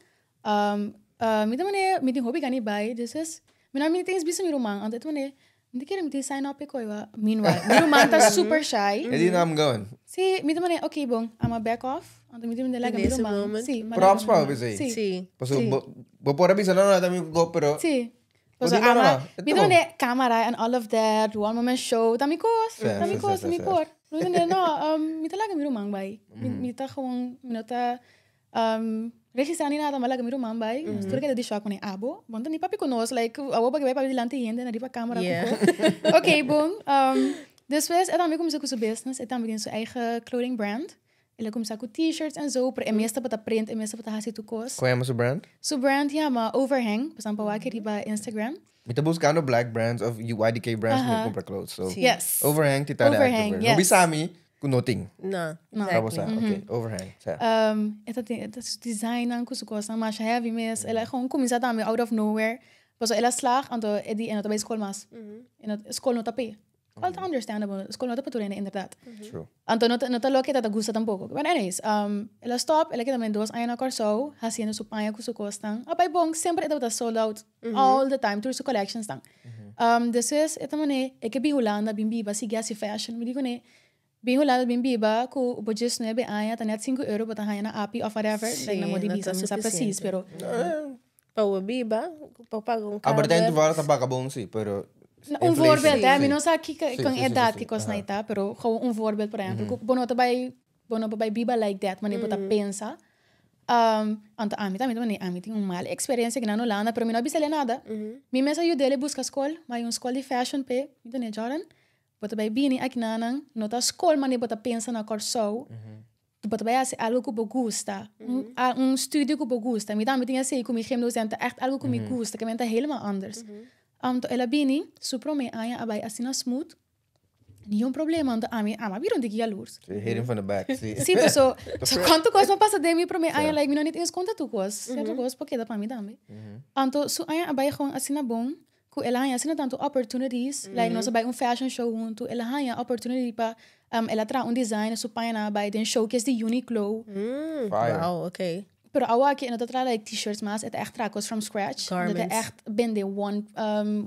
Mi ta manera mi tin hopi gana di bai, dus es mi no a mira eens bisa mi ruman, anto e ta manera Mi ta kere mi tin sign up e koe wa. Meanwhile, mi ruman ta super shy. E di no, I'm going. Sí, mi ta manera, ok bon, I'ma back off. Anto mi ta mira laga mi In this ruman. moment. Sí, ma Props laga mi pa ruman. bisa ei. Sí. Sí. Paso Sí. bo bo por a bisa no no ta mi go pero Sí. Bo Paso di no no ama, no, e mi ta ta bon. manera camera and all of that, one woman show, ta mi kos, Sí, ta mi sí, sí, kos, ta sí, mi sí. por. Mi ta manera no, mi ta laga mi ruman bai. Mi mi ta gewoon, mi no ta Registrá ni nada, ma laga mi ruman bai. Nos tur keda di shock manera abo. Bon ta ni papi ku nos, like abo pa ke bai papia dilanti hende na riba camera Yeah. ku ko. Oké, bon. Despues e tambe kuminsá ku su business, e tambe tin su eigen clothing brand. El a kuminsá ku t-shirts en zo, pero e mes tabata print, e mes tabata hasi tur kos. Kon yama su brand? Su brand yama Overhang, pasobra pa wak riba Instagram. Mi ta buskando black brands of YDK brands pa mi kumpra clothes. So Sí. Yes. Overhang ti ta de active Overhang, wear. yes. No bisa mi Ku no tin. No, No. Sa bo sa, exactly. ok, overhang, sa. E ta tin, e ta su designnan ku su kosnan masha heavy mes. El a gewoon kuminsá tambe out of nowhere. Pasobra el a slag, anto e di e no ta bai skol mas. E no, skol no ta p'e. Cual ta understandable, skol no ta pa tur hende inderdaad. True. Anto no ta, no ta loke e ta ta gusta tampoko. But anyways, el a stop, el a keda men dos aña na Kòrsou, hasiendo su paña ku su kosnan. A bai bon, semper e tabata sold out all the time, tur su collectionsnan. Despues e ta manera, e ke bin Hulanda, bin biba, sigui hasi fashion. Mi di kuné, Bin Hulanda bin biba ku bo djes nuebe aña ta net sinku euro bo ta haña na api of whatever, Sí, like na modi no bisa, ta mi no sa precies, suficiente. pero Pa bo biba, pa paga un Albert Heijn kamer. toevallig ta paga bon sí, pero Un inflation. voorbeeld, hè. Sí. Mi no sa kiko Sí, con sí, sí, edad sí, kiko sí. snai ta, pero gewoon un voorbeeld, por ehempel. Ku bo no ta bai, bo no por bai biba like that, wanneer bo ta pensa. Anto ami tambe ta manera, ami tin un mal experiencia aki na Hulanda, pero mi no a bisa el'e nada. Mi mes a yuda el'e buska skol, mi a hay un skol di fashion p'e, mi ta Jordan, Bo ta bai bini akinanan, no ta skol manera bo ta pensa na Kòrsou. Bo ta bai hasi algu ku bo gusta, un un studio ku bo gusta. Mi tambe tin esei ku mi gymdocent ta ègt algu ku mi gusta, ke men ta helemaal anders. Anto el a bini, su promé aña a bai asina smooth. Niun problema, anto ami, ami a bira un tiki jaloers. Sí, hit him from the back, sí. Sí, paso, so cuanto cos m'a pasa den mi prome aña, like, mi no niet eens conta tur cos. Cierto cos por keda pa mi tambe. Anto, su aña a bai gewoon asina bon, cu el a haña asina tanto opportunities, like, nos a bai un fashion show hunto, el a haña opportunity pa, el a traha un design, su pañanan a bai den showcase di Uniqlo. Fire. Wow, okay. Pero awor aki e no ta traha like t-shirts mas, e ta echt traha cos from scratch. E ta Garments. echt bende one,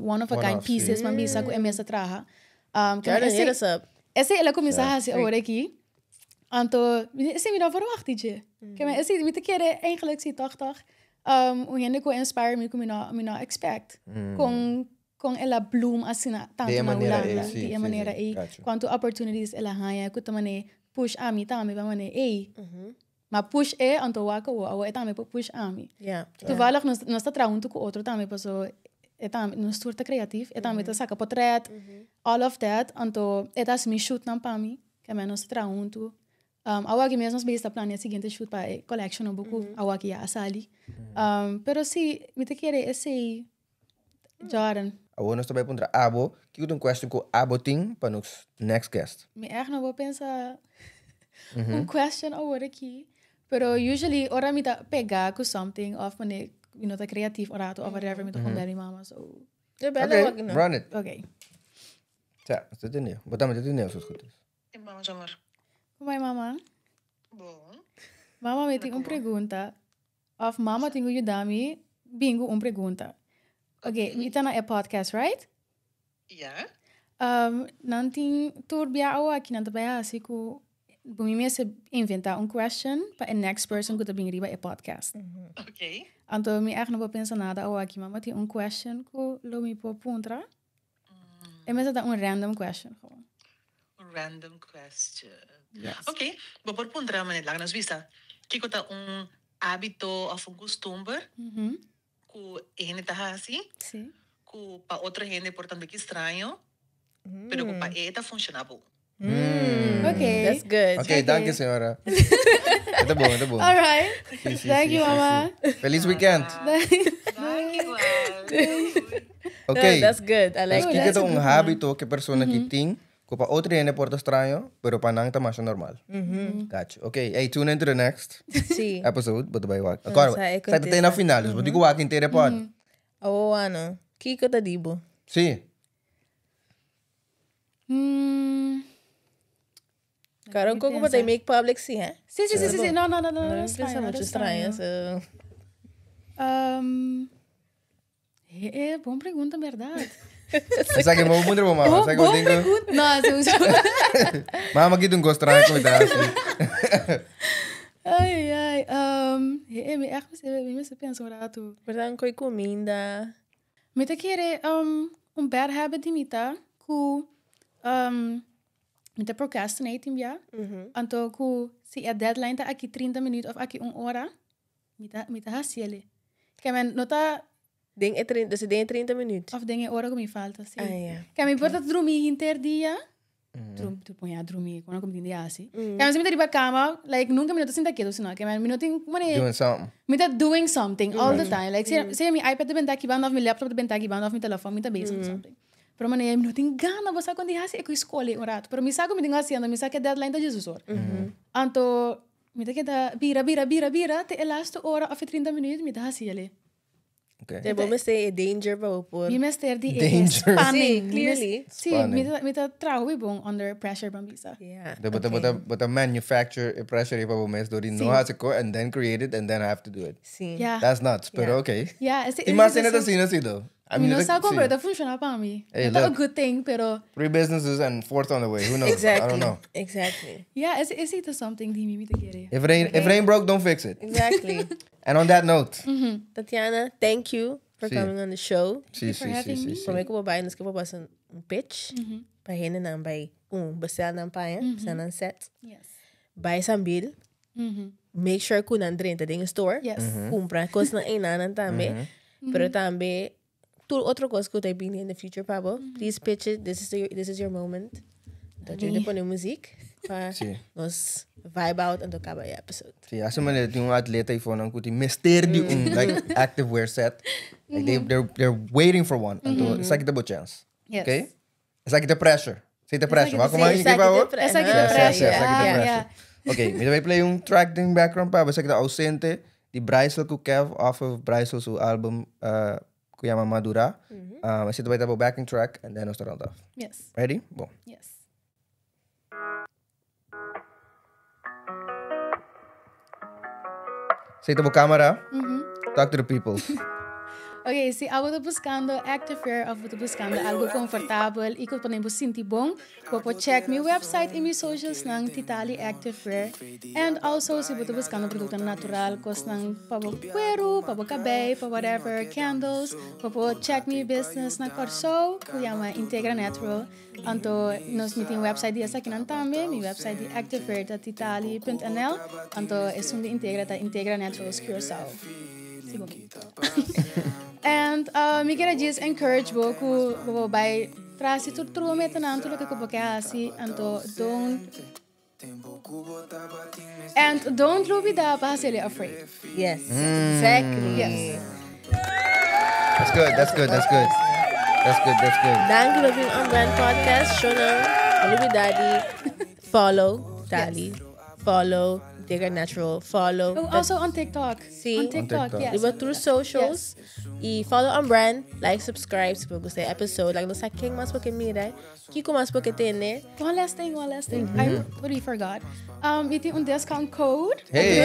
one of a kind One-off, sí. pieces, man bisa cu e mes ta traha. Que Jordan, esey- hit us up. Esey el a cuminsa haci awor aki. Anto, esey mi no verwacht, DJ. Ke men esey mi ta kere eigenlijk si toch toch. Un hende cu inspire mi cu mi no expect. Con el a bloom asina tanto Di e na manera Hulanda. ei, sí, Di e sí, manera sí. ei. Gotcha. Cuanto opportunities el a haña cu ta mane push ami tambe pa mane ei. Ma push e anto wak awo, awo e tambe por push ami. Toevallig nos ta traha hunto cu otro tambe paso e tambe nos tur ta creatief, e tambe ta saca potret, all of that, anto e ta haci mi shootnan pa mi, ke men nos ta traha hunto. Awo aki mes nos bezig ta planea e siguiente shoot pa e collection nobo cu awo aki ya a sali. Pero si, mi ta kere esey, Jordan. Awor nos ta bai puntra abo, kiko ta un question ku abo tin pa nos next guest? Mi echt no por pensa un question awor aki. Pero usually ora mi ta pega ku something of wanneer mi no ta creatief un rato of whatever, mi ta gewoon bel mi mama. So, De bellen Oké, ook nog. run it. Oké. Ja, is dit in hier? Wat dan met dit in hier, als het goed is? Vamos, amor. Kom mama. Bon. Mama, mi tin un pregunta. Of mama tin ku yuda mi bin ku un pregunta. Oké, mi ta na e podcast, right? Ja. Nan tin tur bia awa aki nan ta bai hasi ku bo mi mester inventa un question pa e next person ku ta bin riba e podcast. Oké. Anto mi echt no por pensa nada awa aki, mama tin un question ku lo mi por puntra. E mester ta un random question gewoon. Random question. Yes. Oké, bo por puntra manera laga nos bisa. Kiko ta un hábito of un costumber ku hende ta hasi, ku pa otro hende por ta un straño, pero ku pa e ta funciona bon. Oké. That's good. Oké, dank je, señora. Ta bon, ta bon. All right. Sí, Thank sí, you, sí, mama. sí. Feliz weekend. Dank je wel. Oké. That's good. I like Dus that. kiko ta un hábito ku persona ku tin, ku pa otro hende por ta straño, pero pa nan ta mas normal. Gotcha. Oké, hey, tune into the next episode. Bo ta bai wak. Agora, sa e sai te na final, dus bo tin ku wak henter e pod. Oh, ano. Kiko ta di bo. Sí. Claro, koko bo ta make public si, hè? Sí. No, No no, pensa straño, mucho no straño. straño. So. Bon pregunta, berdad. Sabe ku bo puntra mama, Bom, sabe ku bom tin ku pregunta. No, sowieso. Mama kiko un kos straño ku ta hasi. Ai, ai. Mi echt mi mester pensa un rato. Berdad, koi kuminda. Mi ta kere un bad habit di mi ta ku mi ta procrastinating ja. Anto ku si e deadline ta aki 30 minuut of aki un ora, mi ta hasiele. Ke men no ta Den e 30, dus den 30 minuut. Of den e ora ku mi falta, sí. Ah, ja. Ke mi por ta drumi henter dia. Drum, tu pon ja drumi, kuando kom tin dia así. Ke men si mi ta riba kama, like nunca mi no ta sinta ketu sino. Ke men mi no tin mane Doing something. mi ta doing something all the time. Like si mi iPad ta bentá aki banda of mi laptop ta bentá aki banda of mi telefon, mi ta bezig with something. Pero mane mi no tin gana, bo sa kon di hasi e ku skol un rato. Pero mi sa ku mi tin hasiendo, mi sa ku e deadline ta Jesus or. Anto mi ta keda bira bira bira bira te e laatste ora of e 30 minuut mi ta hasiele. De bo mester e danger pa bo por. Mi mester di e Danger. spanning. Sí, clearly. Sí, Spanning. mi ta traha bon under pressure ban bisa. Yeah. De bo ta manufacture e pressure pa bo mes door di no hasi ko and then create it and then have to do it. Sí. Yeah. That's nuts, pero okay. Yeah, E mas es ainda asina, asina though. I Mi mean, no it's sa like- kon, sí. pero ta funciona pa mi. Hey, Ta a look. good thing, pero Three businesses and fourth on the way. Who knows? I Exactly. don't know. Exactly. Yeah, esey ta something di mi mi ta kere. If it ain't broke, don't fix it. Exactly. And on that note, Tatiana, thank you for Sí. coming on the show. sí, for sí, sí, having sí, me. sí. Prome ku bo bai, nos ke pasa un pitch. Pa hende nan bai un bestel nan paña, bestel nan set. Bai Sambil. Make sure ku nan drenta den store. Kumpra kos nan einan tambe. Pero tambe tur otro kos ku ta bin in the future pa bo. Please pitch it. This is your moment. Dat jullie pone muziek. Pa Sí. nos vibe out en kaba e episode. Sí, asina manera tin un atleta ei ku tin mester di un like active wear set. Like they're waiting for one. Anto, esaki ta bo chance. Yes. Okay? Esaki ta pressure. Esey ta pressure. Wak como Esaki ta pressure. Esaki ta pressure. Esaki ta pressure. Ok, mi ta bay play un track den background pa esaki ta Ausente di Brycel cu Kev off of Brycel su album cu yama Madura. Esey ta bay ta bo backing track and then nos ta round off. Yes. Ready? Bon. Yes. Esey ta bo camera. Talk to the people. Ok, si abo ta buscando activewear of bo ta buscando algo comfortabel y cu pone bo sinti bon, bo por check mi website y mi socials nan Titali Activewear. And also si bo ta buscando productonan natural, cosnan pa bo cuero, pa bo cabey, pa whatever, candles, bo por check mi business na Corsou cu yama Integra Natural. Anto nos mi tin website di esakinan tambe, mi website di Activewear ta titali.nl, anto esun di Integra ta Integra Naturals Curaçao. Si bo And uh, mi kier just encourage bo ku bo bai tras di tur tur bo metanan, tur loke ku bo ke hasi, anto don't And don't lubida pa hasi afraid. Yes, exactly. Yes. That's good, that's good, that's good. That's good, that's good. Danki pa bin On Brand Podcast. Shonan, no lubida di follow Tali, follow Integra Natural, follow. Oh, also on TikTok. Si. On TikTok, On TikTok. yes. Riba tur socials. Y follow On Brand, like, subscribe si bo gusta e episode. Like, no sa ken mas bo ke mira, kiko mas bo ke tende. One last thing, one last thing. I totally forgot. Mi tin un discount code. Hey!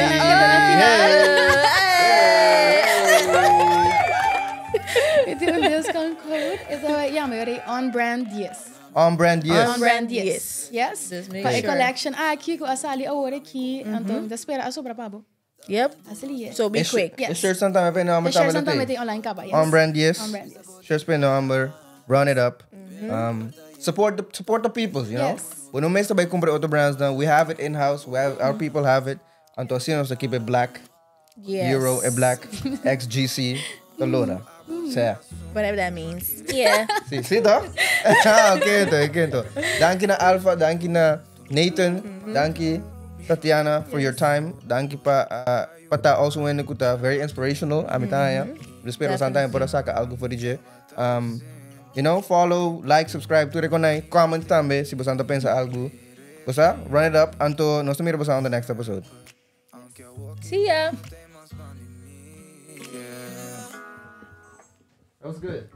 Mi tin un discount code. E ta yama On Brand 10. On Brand 10. On Brand 10. Yes. Just make Pa e sure. collection aki ku a sali awor aki. Anto mi ta spera a sobra pa bo. Yep. Así es. So be quick. Yes. E shirts nan tambe pe nomber E shirts tambe nan tambe lo tin online kaba. Yes. On Brand 10. On Brand 10. Shirts pe nomber. Run it up. Support the people, you know? Yes. Bo no mester bai kumpra otro brands dan. We have it in-house. We have, our people have it. Anto asina nos ta keep it black. Yes. Euro e black. XGC. Ta lora. Sea. Whatever that means. Yeah. Si, si toch? Ah, oké toch, oké toch. Danki na Alpha, danki na Nathan, danki Tatiana for your time. Danki pa pa ta also wende ku ta very inspirational. Ami ta haña. Mi spera boso tambe por a saka algo for di dje. You know, follow, like, subscribe, tur e konai. Comment tambe si boso ta pensa algo. Bosa, run it up. Anto nos ta mira boso on the next episode. See ya. That was good.